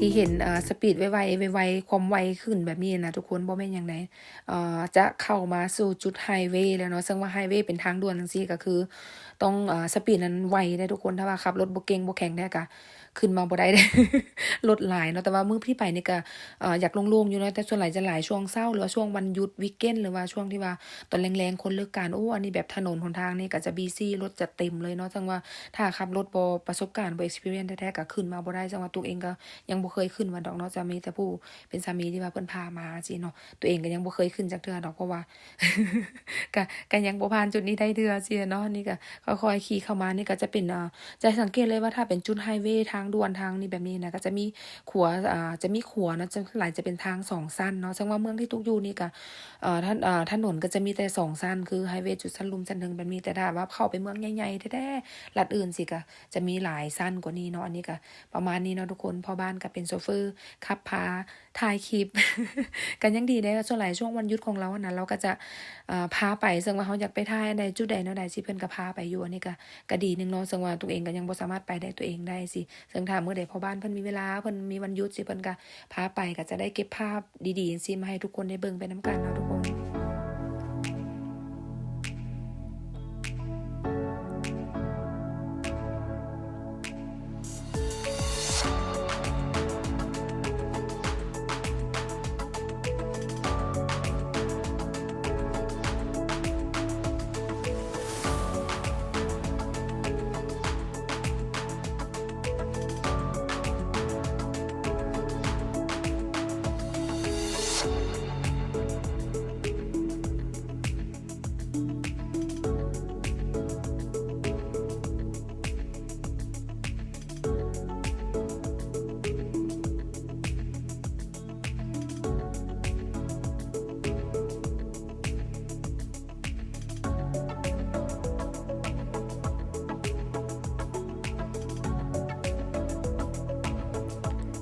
ທີ່ເຫັນ ເອີ ສະປີດໄວໆ ໄວໆ ຄວາມໄວຂຶ້ນແບບນີ້ນະທຸກຄົນ ບໍ່ແມ່ນຫຍັງໃດ ເອີ ຈະເຂົ້າມາສູ່ຈຸດໄຮເວແລ້ວເນາະ. ເຊິ່ງວ່າໄຮເວເປັນທາງດ່ວນຈັ່ງຊີ້ ກໍຄືຕ້ອງ ເອີ ສະປີດນັ້ນໄວເດ້ທຸກຄົນ. ຖ້າວ່າຂັບລົດບໍ່ເກັ່ງບໍ່ແຂງແທ້ ກໍຂຶ້ນມາບໍ່ໄດ້ເດ້ ລົດຫຼາຍເນາະ. ແຕ່ວ່າມື້ທີ່ໄປນີ້ກໍ ເອີ ຢາກໂລ່ງໆຢູ່ເນາະ ແຕ່ສ່ວນຫຼາຍຈະຫຼາຍຊ່ວງເຊົ້າ ຫຼືວ່າຊ່ວງວັນຢຸດ ວີກເອນ ຫຼືວ່າຊ່ວງທີ່ວ່າຕອນແລງໆ ຄົນເລີກການ. ໂອ້ ອັນນີ້ແບບຖະໜົນຫົນທາງນີ້ກໍຈະບີຊີ ລົດຈະເຕັມເລີຍເນາະ. ເຊິ່ງວ່າຖ້າຂັບລົດບໍ່ປະສົບການ ບໍ່ experience ແທ້ໆ ກໍຂຶ້ນມາບໍ່ໄດ້. ເຊິ່ງວ່າຕຸກເອງກໍຍັງບໍ່ເຄີຍຂຶ້ນມາດອກເນາະ ຈະມີແຕ່ຜູ້ເປັນສາມີທີ່ວ່າເພິ່ນພາມາຊີ້ເນາະ. ຕົວເອງກໍຍັງບໍ່ເຄີຍຂຶ້ນຈັກເທື່ອດອກ ເພາະວ່າ ກະ ກະຍັງບໍ່ຜ່ານຈຸດນີ້ໄດ້ເທື່ອຊີ້ເນາະ. ນີ້ກະຄ່ອຍໆຂີ່ເຂົ້າມາ ນີ້ກະຈະເປັນ ເອີ ຈະສັງເກດເລີຍວ່າຖ້າເປັນຈຸດໄຮເວທາງດ່ວນທາງນີ້ແບບນີ້ນະ ກະຈະມີຂົວ ເອີ ຈະມີຂົວເນາະ ສ່ວນຫຼາຍຈະເປັນທາງສອງຊັ້ນເນາະ. ເຊິ່ງວ່າເມືອງທີ່ຕຸກຢູ່ນີ້ກະ ເອີ ຖະ ເອີ ຖະໜົນກະຈະມີແຕ່ສອງຊັ້ນ ຄືໄຮເວຈຸດຊັ້ນລຸ່ມຊັ້ນເທິງແບບນີ້. ແຕ່ຖ້າວ່າເຂົ້າໄປເມືອງໃຫຍ່ໆແທ້ໆ ລັດອື່ນຊີ້ກະຈະມີຫຼາຍຊັ້ນກວ່ານີ້ເນາະ. ອັນນີ້ກະປະມານນີ້ເນາະທຸກຄົນ. ພໍ່ບ້ານກະເປັນໂຊເຟີ ຂັບພາ ຖ່າຍຄລິບ ກໍຍັງດີເດ້. ສ່ວນຫຼາຍຊ່ວງວັນຢຸດຂອງລາວຫັ້ນນະ ລາວກໍຈະ ເອີ ພາໄປ ເຊິ່ງວ່າເຮົາຢາກໄປຖ່າຍອັນໃດ ຈຸດໃດແນວໃດຊີ້ ເພິ່ນກໍພາໄປຢູ່. ອັນນີ້ກໍ ກໍດີໜຶ່ງເນາະ ເຊິ່ງວ່າຕຸກເອງກໍຍັງບໍ່ສາມາດໄປໄດ້ຕົວເອງໄດ້ຊີ້. ເຊິ່ງຖ້າມື້ໃດພໍ່ບ້ານເພິ່ນມີເວລາ ເພິ່ນມີວັນຢຸດຊີ້ ເພິ່ນກໍພາໄປ ກໍຈະໄດ້ເກັບພາບດີໆຈັ່ງຊີ້ມາໃຫ້ທຸກຄົນໄດ້ເບິ່ງໄປນຳກັນເນາະທຸກຄົນ.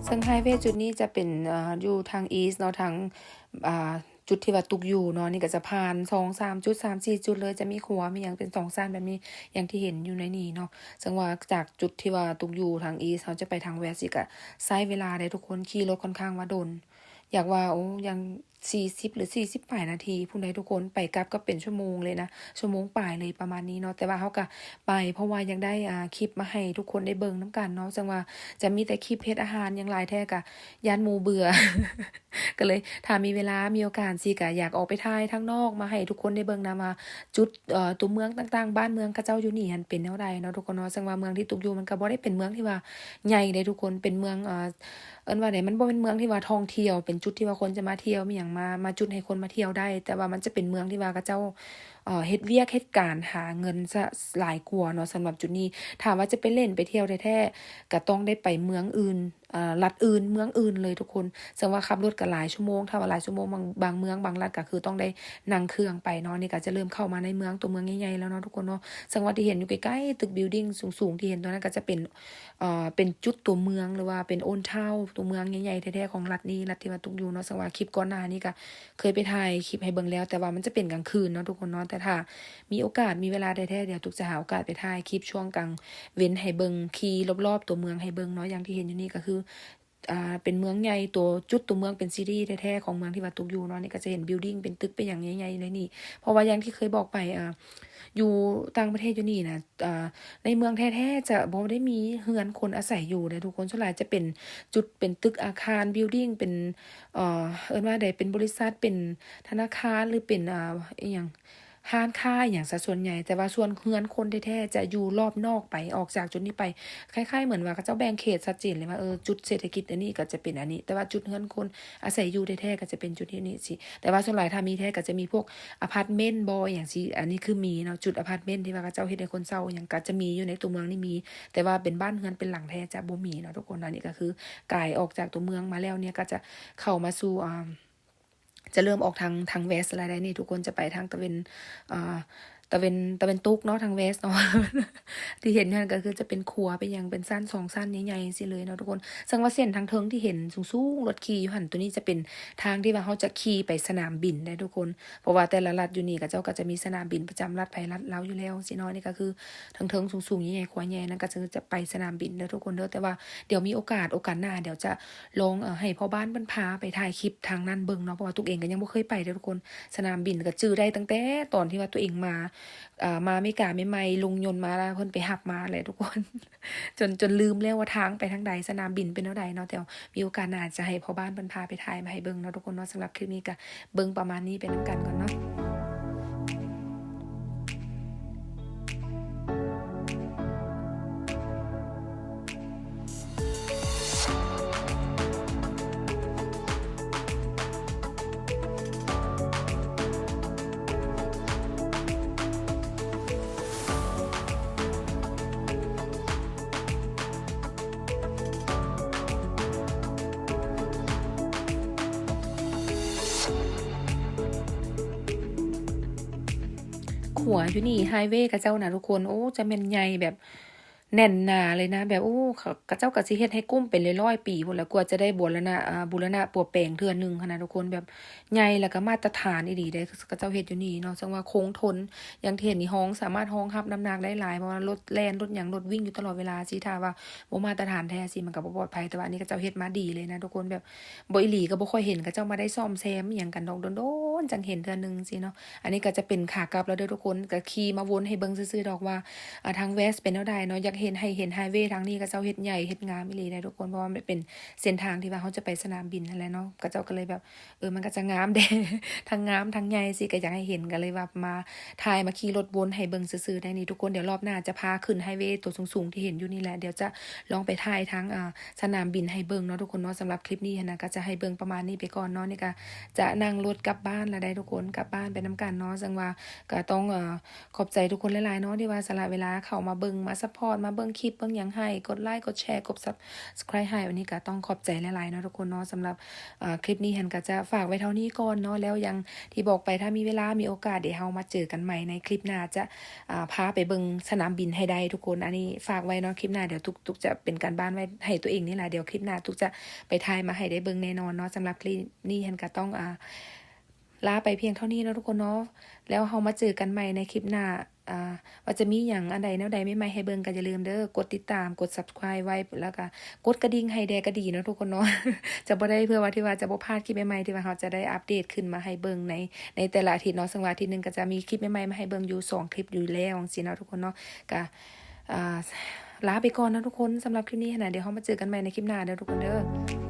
ເຊິ່ງໄຮເວຈຸດນີ້ຈະເປັນ ເອີ ຢູ່ທາງອີສເນາະ ທາງ ອ່າ ຈຸດທີ່ວ່າຕຸກຢູ່ເນາະ. ນີ້ກໍຈະຜ່ານສອງສາມຈຸດ ສາມສີ່ຈຸດເລີຍ ຈະມີຂົວມີຫຍັງເປັນສອງຊັ້ນແບບນີ້ ຢ່າງທີ່ເຫັນຢູ່ໃນນີ້ເນາະ. ເຊິ່ງວ່າຈາກຈຸດທີ່ວ່າຕຸກຢູ່ທາງອີສ ເຮົາຈະໄປທາງແວສ ຊິກະໃຊ້ເວລາໄດ້ທຸກຄົນ ຂີ່ລົດຄ່ອນຂ້າງວ່າດົນ ຢາກວ່າ ໂອ້ ຢ່າງສີ່ສິບ ຫຼື ສີ່ສິບປາຍນາທີພຸ້ນໃດ໋ທຸກຄົນ. ໄປກັບກໍເປັນຊົ່ວໂມງເລີຍນະ ຊົ່ວໂມງປາຍເລີຍປະມານນີ້ເນາະ. ແຕ່ວ່າເຮົາກະໄປ ເພາະວ່າຢາກໄດ້ ອ່າ ຄລິບມາໃຫ້ທຸກຄົນໄດ້ເບິ່ງນຳກັນເນາະ. ເຊິ່ງວ່າຈະມີແຕ່ຄລິບເຮັດອາຫານຫຍັງຫຼາຍແທ້ ກະຢ້ານໝູ່ເບື່ອ ກໍເລີຍ ຖ້າມີເວລາ ມີໂອກາດຊີ້ ກະຢາກອອກໄປຖ່າຍທາງນອກມາໃຫ້ທຸກຄົນໄດ້ເບິ່ງນຳວ່າ ຈຸດ ເອີ ຕົວເມືອງຕ່າງໆ ບ້ານເມືອງເຂົາເຈົ້າຢູ່ນີ້ຫັ້ນເປັນແນວໃດເນາະທຸກຄົນເນາະ. ເຊິ່ງວ່າເມືອງທີ່ຕຸກຢູ່ມັນກໍບໍ່ໄດ້ເປັນເມືອງທີ່ວ່າໃຫຍ່ເດ້ທຸກຄົນ ເປັນເມືອງ ເອີ ເອີ້ນວ່າໃດ ມັນບໍ່ແມ່ນເມືອງທີ່ວ່າທ່ອງທ່ຽວ ເປັນຈຸດທີ່ວ່າຄົນຈະມາທ່ຽວ ມີຫຍັງມາ ມາຈຸດໃຫ້ຄົນມາທ່ຽວໄດ້. ແຕ່ວ່າມັນຈະເປັນເມືອງທີ່ວ່າເຂົາເຈົ້າ ເອີ ເຮັດວຽກເຮັດການຫາເງິນຊະຫຼາຍກວ່າເນາະ. ສຳລັບຈຸດນີ້ ຖ້າວ່າຈະໄປຫຼິ້ນໄປທ່ຽວແທ້ໆ ກໍຕ້ອງໄດ້ໄປເມືອງອື່ນ ເອີ ລັດອື່ນ ເມືອງອື່ນເລີຍທຸກຄົນ. ເຊິ່ງວ່າຂັບລົດກໍຫຼາຍຊົ່ວໂມງ ຖ້າວ່າຫຼາຍຊົ່ວໂມງ ບາງ ບາງເມືອງ ບາງລັດກໍຄືຕ້ອງໄດ້ນັ່ງເຄື່ອງໄປເນາະ. ນີ້ກໍຈະເລີ່ມເຂົ້າມາໃນເມືອງ ຕົວເມືອງໃຫຍ່ໆແລ້ວເນາະທຸກຄົນເນາະ. ເຊິ່ງວ່າທີ່ເຫັນຢູ່ໃກ້ໆ ຕຶກ building ສູງໆ ທີ່ເຫັນຕົວນັ້ນ ກໍຈະເປັນ ເອີ ເປັນຈຸດຕົວເມືອງ ຫຼືວ່າເປັນ Old Town ຕົວເມືອງໃຫຍ່ໆແທ້ໆຂອງລັດນີ້ ລັດທີ່ວ່າຕຸກຢູ່ເນາະ. ເຊິ່ງວ່າຄລິບກ່ອນໜ້ານີ້ກໍເຄີຍໄປຖ່າຍຄລິບໃຫ້ເບິ່ງແລ້ວ ແຕ່ວ່າມັນຈະເປັນກາງຄືນເນາະທຸກຄົນເນາະ. ແຕ່ຖ້າມີໂອກາດ ມີເວລາແທ້ໆ ດຽວຕຸກຈະຫາໂອກາດໄປຖ່າຍຄລິບຊ່ວງກາງເວັນໃຫ້ເບິ່ງ ຂີ່ລອບໆຕົວເມືອງໃຫ້ເບິ່ງເນາະ. ຢ່າງທີ່ເຫັນຢູ່ນີ້ກໍຄື ອ່າ ເປັນເມືອງໃຫຍ່ ຕົວ ຈຸດຕົວເມືອງເປັນຊີຕີ້ແທ້ໆຂອງເມືອງທີ່ວ່າຕຸກຢູ່ເນາະ. ນີ້ກໍຈະເຫັນບິວດິງເປັນຕຶກເປັນຫຍັງໃຫຍ່ໆໃນນີ້ ເພາະວ່າຢ່າງທີ່ເຄີຍບອກໄປ ອ່າ ຢູ່ຕ່າງປະເທດຢູ່ນີ້ນະ ອ່າ ໃນເມືອງແທ້ໆຈະບໍ່ໄດ້ມີເຮືອນຄົນອາໄສຢູ່ເດ້ທຸກຄົນ. ສ່ວນຫຼາຍຈະເປັນຈຸດ ເປັນຕຶກອາຄານ ບິວດິງ ເປັນ ເອີ ເອີ້ນວ່າໃດ ເປັນບໍລິສັດ ເປັນທະນາຄານ ຫຼື ເປັນ ອ່າ ອີ່ຫຍັງ ຮ້ານຄ້າອີ່ຫຍັງຊະສ່ວນໃຫຍ່. ແຕ່ວ່າສ່ວນເຮືອນຄົນແທ້ໆຈະຢູ່ລອບນອກໄປ ອອກຈາກຈຸດນີ້ໄປ ຄ້າຍໆເໝືອນວ່າເຂົາເຈົ້າແບ່ງເຂດຊັດເຈນເລີຍວ່າ ເອີ ຈຸດເສດຖະກິດອັນນີ້ກໍຈະເປັນອັນນີ້ ແຕ່ວ່າຈຸດເຮືອນຄົນອາໄສຢູ່ແທ້ໆກໍຈະເປັນຈຸດນີ້ ນີ້ຊີ້. ແຕ່ວ່າສ່ວນຫຼາຍຖ້າມີແທ້ກໍຈະມີພວກອາພາດເມັນບໍ ອີ່ຫຍັງຊີ້ ອັນນີ້ຄືມີເນາະ ຈຸດອາພາດເມັນທີ່ວ່າເຂົາເຈົ້າເຮັດໃຫ້ຄົນເຊົ່າອີ່ຫຍັງ ກໍຈະມີຢູ່ໃນຕົວເມືອງນີ້ມີ ແຕ່ວ່າເປັນບ້ານເຮືອນເປັນຫຼັງແທ້ຈະບໍ່ມີເນາະທຸກຄົນ. ອັນນີ້ກໍຄືກາຍອອກຈາກຕົວເມືອງມາແລ້ວເນຍ ກໍຈະເຂົ້າມາສູ່ ອ່າ ຈະເລີ່ມອອກທາງ ທາງເວສແລ້ວໃດ໋ນີ້ ທຸກຄົນຈະໄປທາງຕາເວັນ ເອີ ຕາເວັນ ຕາເວັນຕົກເນາະ ທາງເວສເນາະ. ທີ່ເຫັນຢູ່ຫັ້ນກໍຄືຈະເປັນຂົວ ເປັນຫຍັງ ເປັນຊັ້ນສອງຊັ້ນໃຫຍ່ໆຊີ້ເລີຍເນາະທຸກຄົນ. ເຊິ່ງວ່າເສັ້ນທາງເທິງທີ່ເຫັນສູງໆ ລົດຂີ່ຢູ່ຫັ້ນ ຕົວນີ້ຈະເປັນທາງທີ່ວ່າເຮົາຈະຂີ່ໄປສະໜາມບິນໄດ໋ທຸກຄົນ ເພາະວ່າແຕ່ລະລັດຢູ່ນີ້ ເຂົາເຈົ້າກໍຈະມີສະໜາມບິນປະຈຳລັດໃຜລັດລາວຢູ່ແລ້ວຊີ້ເນາະ. ນີ້ກໍຄືທາງເທິງສູງໆ ໃຫຍ່ໆ ຂົວໃຫຍ່ນັ້ນ ກໍຄືຈະໄປສະໜາມບິນເດີທຸກຄົນເດີ. ແຕ່ວ່າດຽວມີໂອກາດ ໂອກາດໜ້າ ດຽວຈະລອງ ເອີ ໃຫ້ພໍ່ບ້ານເພິ່ນພາໄປຖ່າຍຄລິບທາງນັ້ນເບິ່ງເນາະ ເພາະວ່າຕຸກເອງກໍຍັງບໍ່ເຄີຍໄປເດີທຸກຄົນ. ສະໜາມບິນກໍຈື່ໄດ້ຕັ້ງແຕ່ຕອນທີ່ວ່າຕົວເອງມາ ເອີ ມາອາເມລິກາໃໝ່ໆ ລົງຍົນມາແລ້ວເພິ່ນໄປຮັບມາແຫຼະທຸກຄົນ ຈົນ ຈົນລືມແລ້ວວ່າທາງໄປທາງໃດ ສະໜາມບິນເປັນແນວໃດເນາະ. ແຕ່ວ່າມີໂອກາດໜ້າຈະໃຫ້ພໍ່ບ້ານເພິ່ນພາໄປຖ່າຍມາໃຫ້ເບິ່ງເນາະທຸກຄົນເນາະ. ສຳລັບຄລິບນີ້ກໍເບິ່ງປະມານນີ້ໄປນຳກັນກ່ອນເນາະ. ຂົວຢູ່ນີ້ ໄຮເວເຂົາເຈົ້ານະທຸກຄົນ ໂອ້ ຈະແມ່ນໃຫຍ່ແບບ ແໜ້ນໜາເລີຍນະ ແບບ ໂອ້ ເຂົາ ເຂົາເຈົ້າກໍຊິເຮັດໃຫ້ກຸ້ມເປັນຮ້ອຍໆປີພຸ້ນແຫຼະ ກວ່າຈະໄດ້ບູລະນະ ອ່າ ບູລະນະປົວແປງເທື່ອໜຶ່ງຫັ້ນນະທຸກຄົນ. ແບບໃຫຍ່ ແລ້ວກໍມາດຕະຖານອີ່ຫຼີເດ້ ເຂົາເຈົ້າເຮັດຢູ່ນີ້ເນາະ. ເຊິ່ງວ່າຄົງທົນ ຢ່າງທີ່ເຫັນນີ້ ຮອງ ສາມາດຮອງຮັບນ້ຳໜັກໄດ້ຫຼາຍ ເພາະວ່າລົດແລ່ນ ລົດຫຍັງ ລົດວິ່ງຢູ່ຕະຫຼອດເວລາຊີ້. ຖ້າວ່າບໍ່ມາດຕະຖານແທ້ຊີ້ ມັນກໍບໍ່ປອດໄພ ແຕ່ວ່າອັນນີ້ເຂົາເຈົ້າເຮັດມາດີເລີຍນະທຸກຄົນ. ແບບ ບໍ່ອີ່ຫຼີກໍບໍ່ຄ່ອຍເຫັນເຂົາເຈົ້າມາໄດ້ສ້ອມແຊມອີ່ຫຍັງກັນດອກ ດົນໆຈັ່ງເຫັນເທື່ອໜຶ່ງຊີ້ເນາະ. ອັນນີ້ກໍຈະເປັນຂາກັບແລ້ວເດີທຸກຄົນ ກໍຂີ່ມາວົນໃຫ້ເບິ່ງຊື່ໆດອກວ່າ ອ່າ ທາງເວສເປັນແນວໃດເນາະ. ຢາກເຫັນ ໃຫ້ເຫັນໄຮເວທາງນີ້ ເຂົາເຈົ້າເຮັດໃຫຍ່ເຮັດງາມອີ່ຫຼີໄດ໋ທຸກຄົນ ເພາະວ່າມັນເປັນເສັ້ນທາງທີ່ວ່າເຮົາຈະໄປສະໜາມບິນຫັ້ນແຫຼະເນາະ. ເຂົາເຈົ້າກໍເລີຍແບບ ເອີ ມັນກໍຈະງາມເດ້ ທັງງາມທັງໃຫຍ່ຊີ້ ກໍຢາກໃຫ້ເຫັນ ກໍເລີຍວ່າມາຖ່າຍ ມາຂີ່ລົດວົນໃຫ້ເບິ່ງຊື່ໆໄດ໋ນີ້ທຸກຄົນ. ດຽວລອບໜ້າຈະພາຂຶ້ນໄຮເວຕົວສູງໆທີ່ເຫັນຢູ່ນີ້ແຫຼະ ດຽວຈະລອງໄປຖ່າຍທາງ ອ່າ ສະໜາມບິນໃຫ້ເບິ່ງເນາະທຸກຄົນເນາະ. ສຳລັບຄລິບນີ້ຫັ້ນນະ ກໍຈະໃຫ້ເບິ່ງປະມານນີ້ໄປກ່ອນເນາະ. ນີ້ກໍຈະນັ່ງລົດກັບບ້ານແລ້ວໄດ໋ທຸກຄົນ ກັບບ້ານໄປນຳກັນເນາະ. ເຊິ່ງວ່າກໍຕ້ອງ ເອີ ຂອບໃຈທຸກຄົນຫຼາຍໆເນາະ ທີ່ວ່າສະຫຼະເວລາເຂົ້າມາເບິ່ງ ມາຊັບພອດ ມາເບິ່ງຄລິບເບິ່ງຫຍັງໃຫ້ ກົດໄລ ກົດແຊ ກົດ Subscribe ໃຫ້. ວັນນີ້ກໍຕ້ອງຂອບໃຈຫຼາຍໆເນາະທຸກຄົນເນາະ. ສຳລັບ ເອີ ຄລິບນີ້ຫັ້ນກໍຈະຝາກໄວ້ເທົ່ານີ້ກ່ອນເນາະ. ແລ້ວຢ່າງທີ່ບອກໄປ ຖ້າມີເວລາ ມີໂອກາດ ດຽວເຮົາມາເຈີກັນໃໝ່ໃນຄລິບໜ້າ ຈະ ອ່າ ພາໄປເບິ່ງສະໜາມບິນໃຫ້ໄດ້ທຸກຄົນ. ອັນນີ້ຝາກໄວ້ເນາະ ຄລິບໜ້າ ດຽວຕຸກ ຕຸກຈະເປັນການບ້ານໄວ້ໃຫ້ຕົວເອງນີ້ລະ. ດຽວຄລິບໜ້າຕຸກຈະໄປຖ່າຍມາໃຫ້ໄດ້ເບິ່ງແນ່ນອນເນາະ. ສຳລັບຄລິບນີ້ຫັ້ນກໍຕ້ອງ ອ່າ ລາໄປພຽງເທົ່ານີ້ເນາະທຸກຄົນເນາະ. ແລ້ວເຮົາມາເຈີກັນໃໝ່ໃນຄລິບໜ້າ ອ່າ ວ່າຈະມີຫຍັງອັນໃດແນວໃດໃໝ່ໆໃຫ້ເບິ່ງ ກໍຢ່າລືມເດີ ກົດຕິດຕາມ ກົດ Subscribe ໄວ້ ແລ້ວກໍກົດກະດິ່ງໃຫ້ແດ່ກໍດີເນາະທຸກຄົນເນາະ. ຈະບໍ່ໄດ້ ເພື່ອວ່າທີ່ວ່າຈະບໍ່ພາດຄລິບໃໝ່ໆ ທີ່ວ່າເຮົາຈະໄດ້ອັບເດດຂຶ້ນມາໃຫ້ເບິ່ງໃນ ໃນແຕ່ລະອາທິດເນາະ. ເຊິ່ງວ່າອາທິດໜຶ່ງກໍຈະມີຄລິບໃໝ່ໆມາໃຫ້ເບິ່ງຢູ່ສອງຄລິບຢູ່ແລ້ວ ຈັ່ງຊີ້ເນາະທຸກຄົນເນາະ. ກໍ ອ່າ ລາໄປກ່ອນເນາະທຸກຄົນ ສຳລັບຄລິບນີ້ຫັ້ນນະ. ດຽວເຮົາມາເຈີກັນໃໝ່ໃນຄລິບໜ້າເດີທຸກຄົນເດີ.